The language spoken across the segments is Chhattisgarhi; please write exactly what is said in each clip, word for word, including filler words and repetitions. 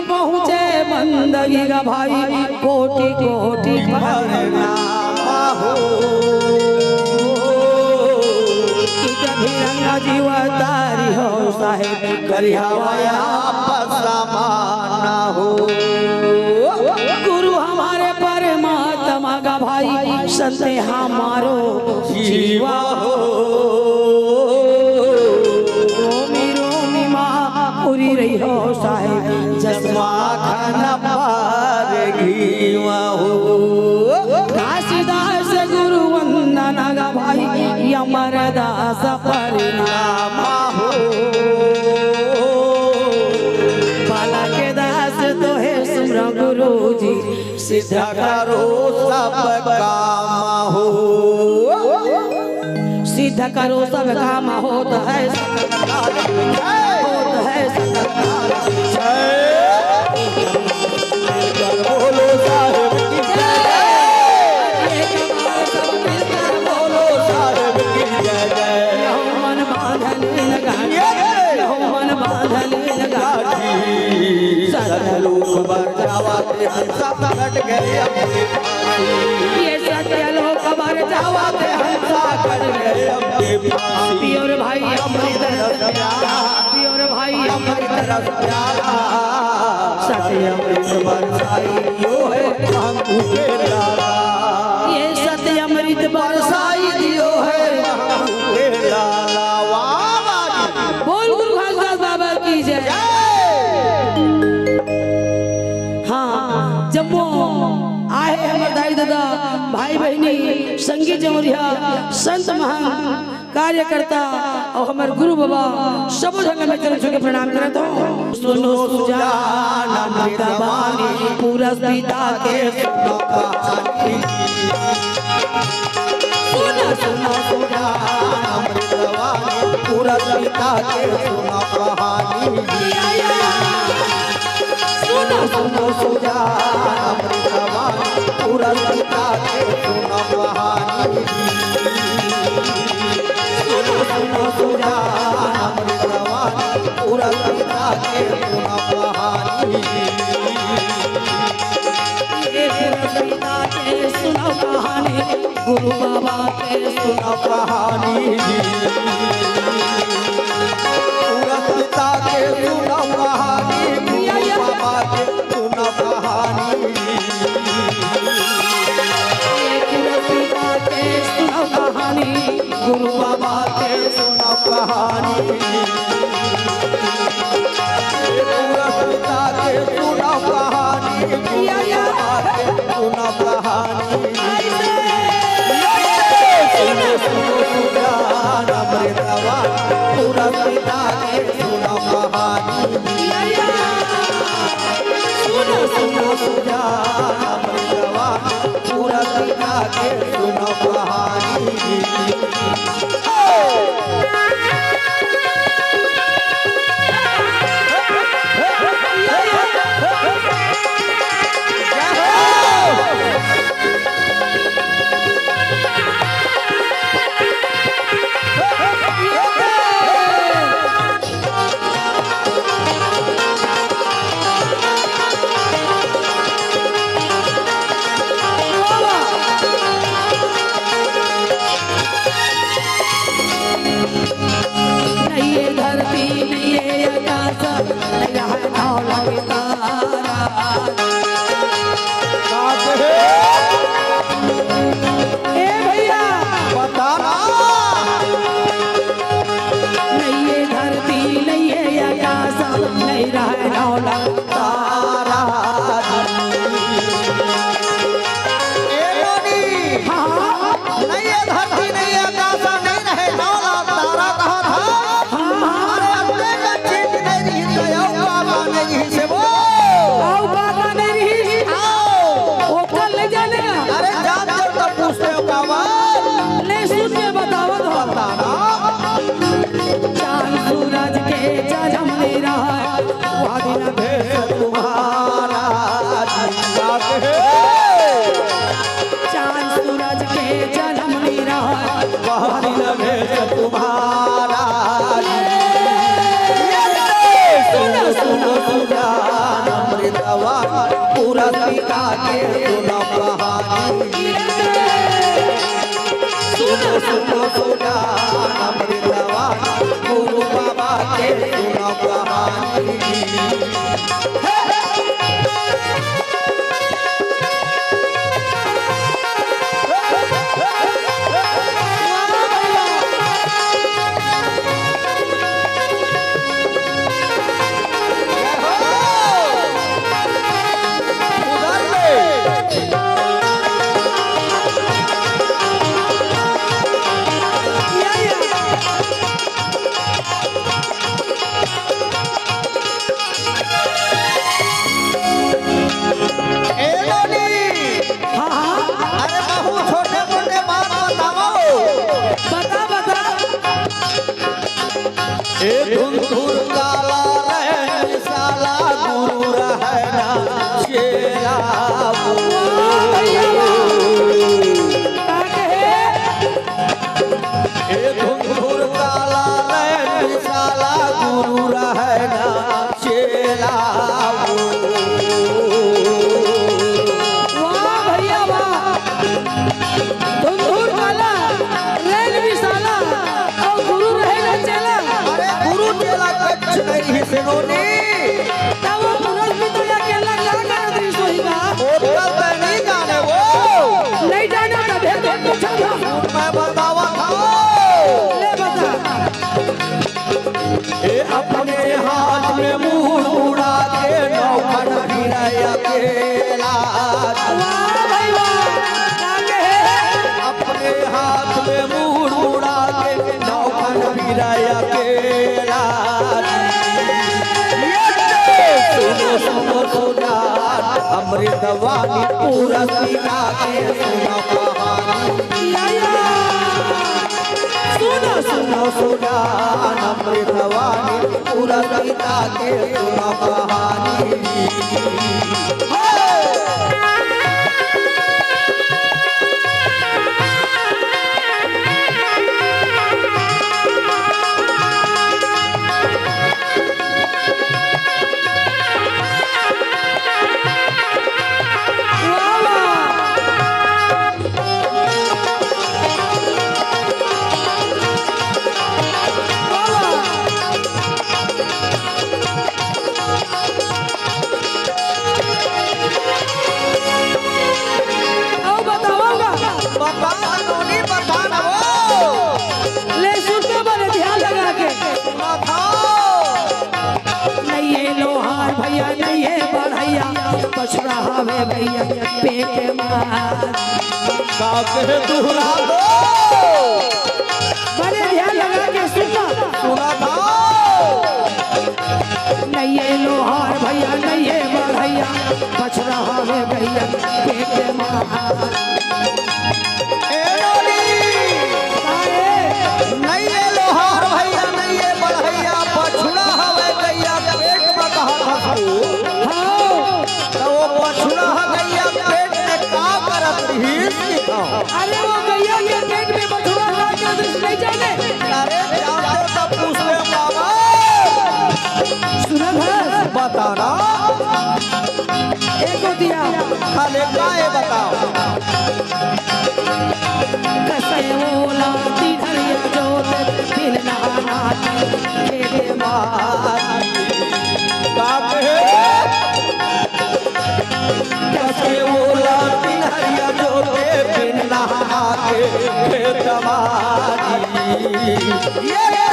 पहुँचे बंदगी गा भाई, कोटि कोटि प्रणाम हो। कि जब भी रंगा जीवा तारी हो साहेब, करिहा वापस समाना हो। गुरु हमारे परमात्मा गा भाई, संत हमारो जीवा हो। रोमी रोमी मा पूरी रही हो साहेब, जसमा खाना पार घीवा हो। घासीदास गुरु वंदना गा भाई, अमरदास प्रणाम हो। बालक दास तोहे सुमरँव गुरु जी, सिद्ध करो सब काम हो। सिद्ध करो सब काम, होत है सकल कार्य, होत है सकल कार्य। बोलो साहेब की जय। बोलो साहेब की जय जय। मन बांधल लगा, ये मन बांधल लगा। सतलोक बर जावा ते हंसा पकड़ गए अपने फांसी। ये सत्यलोक बर जावा ते हंसा पकड़ गए अपने फांसी। पियो रे भाई अमृत रस प्याला, पियो रे भाई अमृत रस प्याला। सत्य अमृत बरसाई दियो है महंगू के लाला। ये सत्य अमृत बरसाई दियो है महंगू के लाला। वाह, वाह जी। बोल गुरु घासीदास बाबा की जय। हाँ, जम्मो आहे हमर दाई ददा, भाई बहिनी, संगी जमरिया, संत महंत, कार्यकर्ता अउ हमर गुरु बाबा, सबो झन ल मैं चरण छू के प्रणाम करत हौं। सुनो सुजान अमृतवाणी, पूरस पिता के सुनो कहानी। सुनो, सुनो सुजान अमृतवाणी, पूरस पिता के सुनो कहानी। सुनो, सुनो सुजान अमृतवाणी, पूरस पिता के सुनो कहानी। सुनो, सुनो सुजान अमृतवाणी, पूरस पिता के सुनो कहानी। ये पूरस पिता के सुनो कहानी, गुरु बाबा के सुनो कहानी। पूरस पिता के सुनो कहानी, गुरु बाबा के सुनो कहानी। ये पूरस पिता के सुनो कहानी, गुरु बाबा के सुनो कहानी। ये पूरस पिता के सुनो कहानी, गुरु बाबा के सुनो कहानी। सुनो, सुनो सुजान अमृतवाणी, पूरस पिता के सुनो कहानी। सुनो, सुनो सुजान अमृतवाणी, पूरस पिता के सुनो कहानी। नहीं ये धरती, नहीं ये आकाश, नहीं रहा नौ लाख तारा। ए भैया, बता ना। नहीं ये धरती, नहीं ये आकाश, नहीं रहा नौ लाख तारा। ए नोनी। हाँ, हाँ। नहीं ये धरती, नहीं ये आकाश, नहीं रहे नौ लाख तारा कहा था। हाँ, हाँ। अरे, अपने का चीज नहीं रही, तो यो का माने नहीं से वो। आओ, का माने नहीं। आओ। वो कल ले जाने का। अरे, जान जब तक पूछते हो का बात। ले सुन के बतावत हो। बता ना। चांद सूरज के जन्म नहीं रहा, वह दिन भेष तुम्हारा जिंदा है। चांद सूरज के जन्म नहीं रहा, वह दिन भेष तुम्हारा। सुनो, सुनो, सुजान रसिका के सुनो कहानी। सुनो, सुनो, सुजान अमृतवान, गुरु बाबा के सुनो कहानी। ए नोनी। हाँ, हाँ। अरे, बहुत छोटे मोटे बात बताओ। बता, बता। ए धुंधुर काला रहे साला, गुरु रहे ना चेला। वाह भैया वाह। का कहे? ए धुंधुर काला रहे साला, गुरु रहे ना चेला। वाह भैया वाह। धुंधुर काला, रैन विशाला, अउ गुरु रहे ना चेला। अरे गुरु चेला कच्छ नहीं ही सिनोनी। तब वो पुरस भी तो अकेला क्या करत रही सोही का? वो तो तै नहीं जाने वो। नहीं जाने तभे तो पूछा था। मैं बतावा था। ले बता। ए अपने हाथ में मुड़ मुड़ा के नौखन फिरे अकेला। वाह भाई वाह। आगे है। अपने हाथ में मुड़ मुड़ा के नौखन फिरे अकेला। ये सुनो, सुनो, सुनो, अमृतवाणी पूरा पीला के सुनो कहानी। या, या। सुनो, सुनो, सुजान अमृतवाणी, पूरा गीता के सुनो कहानी। हे! अउ बतावंगा। बता, नोनी, बता ना वो। ले सुन तो बने ध्यान लगा के। सुना था। नहीं ये लोहार भैया, नहीं ये बढ़ैया, बछड़ा हवे भैया, पेट मार। का कहे दुहरा दो। बने ध्यान लगा के सुनना। सुना था। नहीं ये लोहार भैया, नहीं ये बढ़ैया, बछड़ा हवे भैया, पेट मार। ए नोनी। काहे? नहीं ये लोहार भैया, नहीं ये बढ़ैया, बछड़ा हवे गैया, पेट में कहा था तू। हाँ। त वो बछड़ा ह गैया पेट में का करत रहिस कि का? अरे वो गैया के पेट में बछड़ा का करत रहिस नहीं जाने? अरे जानते त पूछ ले बाबा। सुनत हस? बता ना। एको दिया। खाले काहे बताओ? कसे ओला तिधरिया जोत बिन नहाना खेते मार। का कहे? कसे ओला तिधरिया जोते बिन नहाना के खेत मारी। ये रे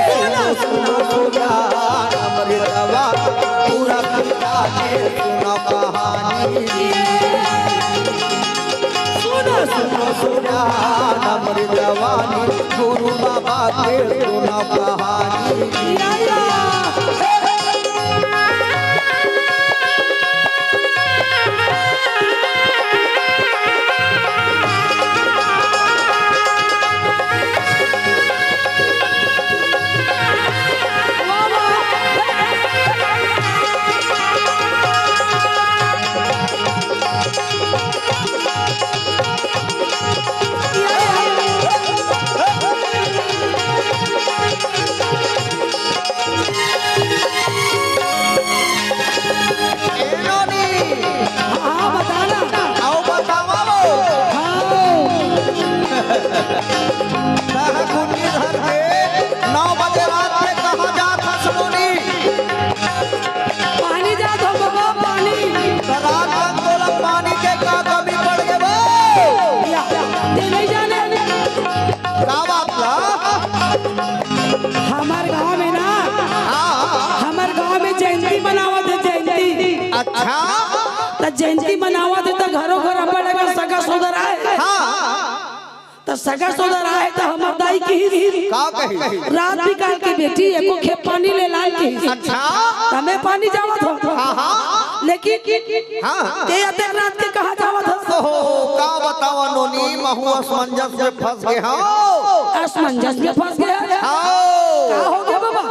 सुनो सुनो सुना अमृतवा पूरा पिता के सुनो कहानी। सुनो सुनो सुना अमृतवाणी गुरु बाबा के सुनो कहानी। अच्छा। त जयंती मनावत हे त घरो घर अपन अगर सगा सोदर आए, हाँ। त सगा सोदर आए त हमर दाई किहिस, का कही? "रात बिकाल के बेटी, एको खेप पानी ले लान" किहिस। अच्छा। त मैं पानी जावत हंव। हाँ, हाँ। लेकिन हाँ, हाँ। ते अतेक रात के कहाँ जावत हस? ओहो, का बतावंव नोनी, महूँ असमंजस में फंस गे हंव। असमंजस में फंस गे हस? हाँ। का हो गे बाबा?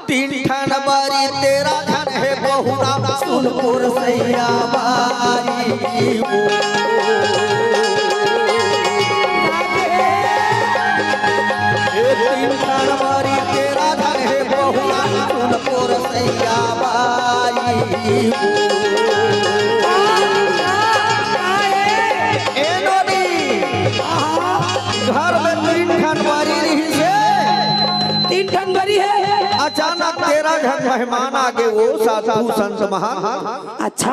तीन ठन बरी तेरा झन हे बहुना, सुन पुरसैया बारी हो। ए तीन ठन बरी तेरा झन हे बहुना, सुन पुरसैया बारी हो। ए नोनी, घर में तीन ठन बरी रिहिस हे। तीन ठन बरी हे। अचानक तेरा झन मेहमान आ गे, ओ साधु संत महान। अच्छा।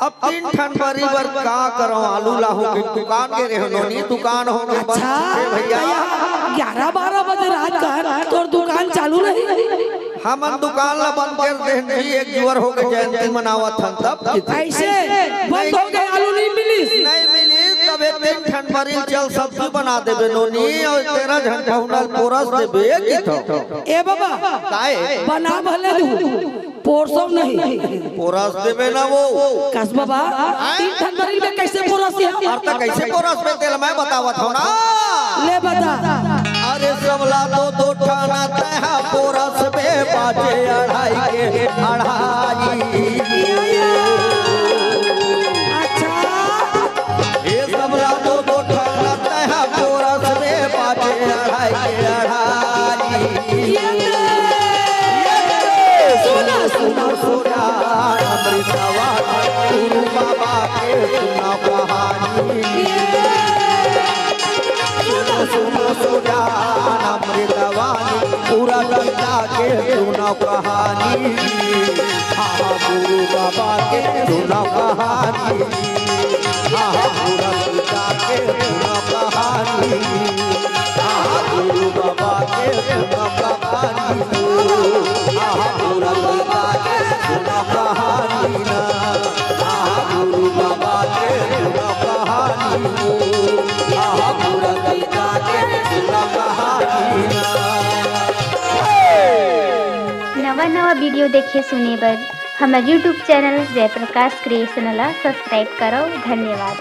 अब तीन ठन बरी बर का करंव, आलू लाहूं कि दुकान गे रेहेंव नोनी, दुकान हो गे बंद। अच्छा, हे भैया। भैया, ग्यारह बारह बजे रात का तोर दुकान चालू रही? हमन दुकान ला बंद कर देहन जी, एक जुवर हो गे जयंती मनावत हन तब। अइसे बंद हो गे, आलू नइ मिलिस? नइ मिलिस, तभे तीन ठन बरी ल चल सब्जी बना देबे नोनी, अउ तेरा झन बहुना ल पोरस देबे किथंव। ए बाबा, काय? बना भले दू, पोरसो नहीं। पोरस देबे ना वो। कस बाबा, तीन ठन बरी में कइसे पोरस हे? अरे त कइसे पोरस में तेला मैं बतावत हंव ना। ले बता। अरे सबला दो दो ठन तैं हा पोरस बे, बाचे अढ़ाई के अढ़ाई। अच्छा। ए सबला दो दो ठन तैं हा पोरस बे, बाचे अढ़ाई के अढ़ाई। सुना, सुना, सुना, अमृतवा गुरु बाबा के सुना कहानी। सुना, सुना, सुना, अमृतवा पूरा गीता के सुना कहानी। हाँ, गुरु बाबा के सुना कहानी। हाँ, पूरा गीता के सुना कहानी। हाँ, गुरु बाबा के सुना कहानी। हाँ, पूरा गीता के सुना कहानी ना। हाँ, गुरु बाबा के सुना कहानी। हाँ, पूरा गीता के सुना कहानी ना। नवा नवा वीडियो देखे सुने बर हमर YouTube चैनल जयप्रकाश क्रिएशन ला सब्सक्राइब करव। धन्यवाद।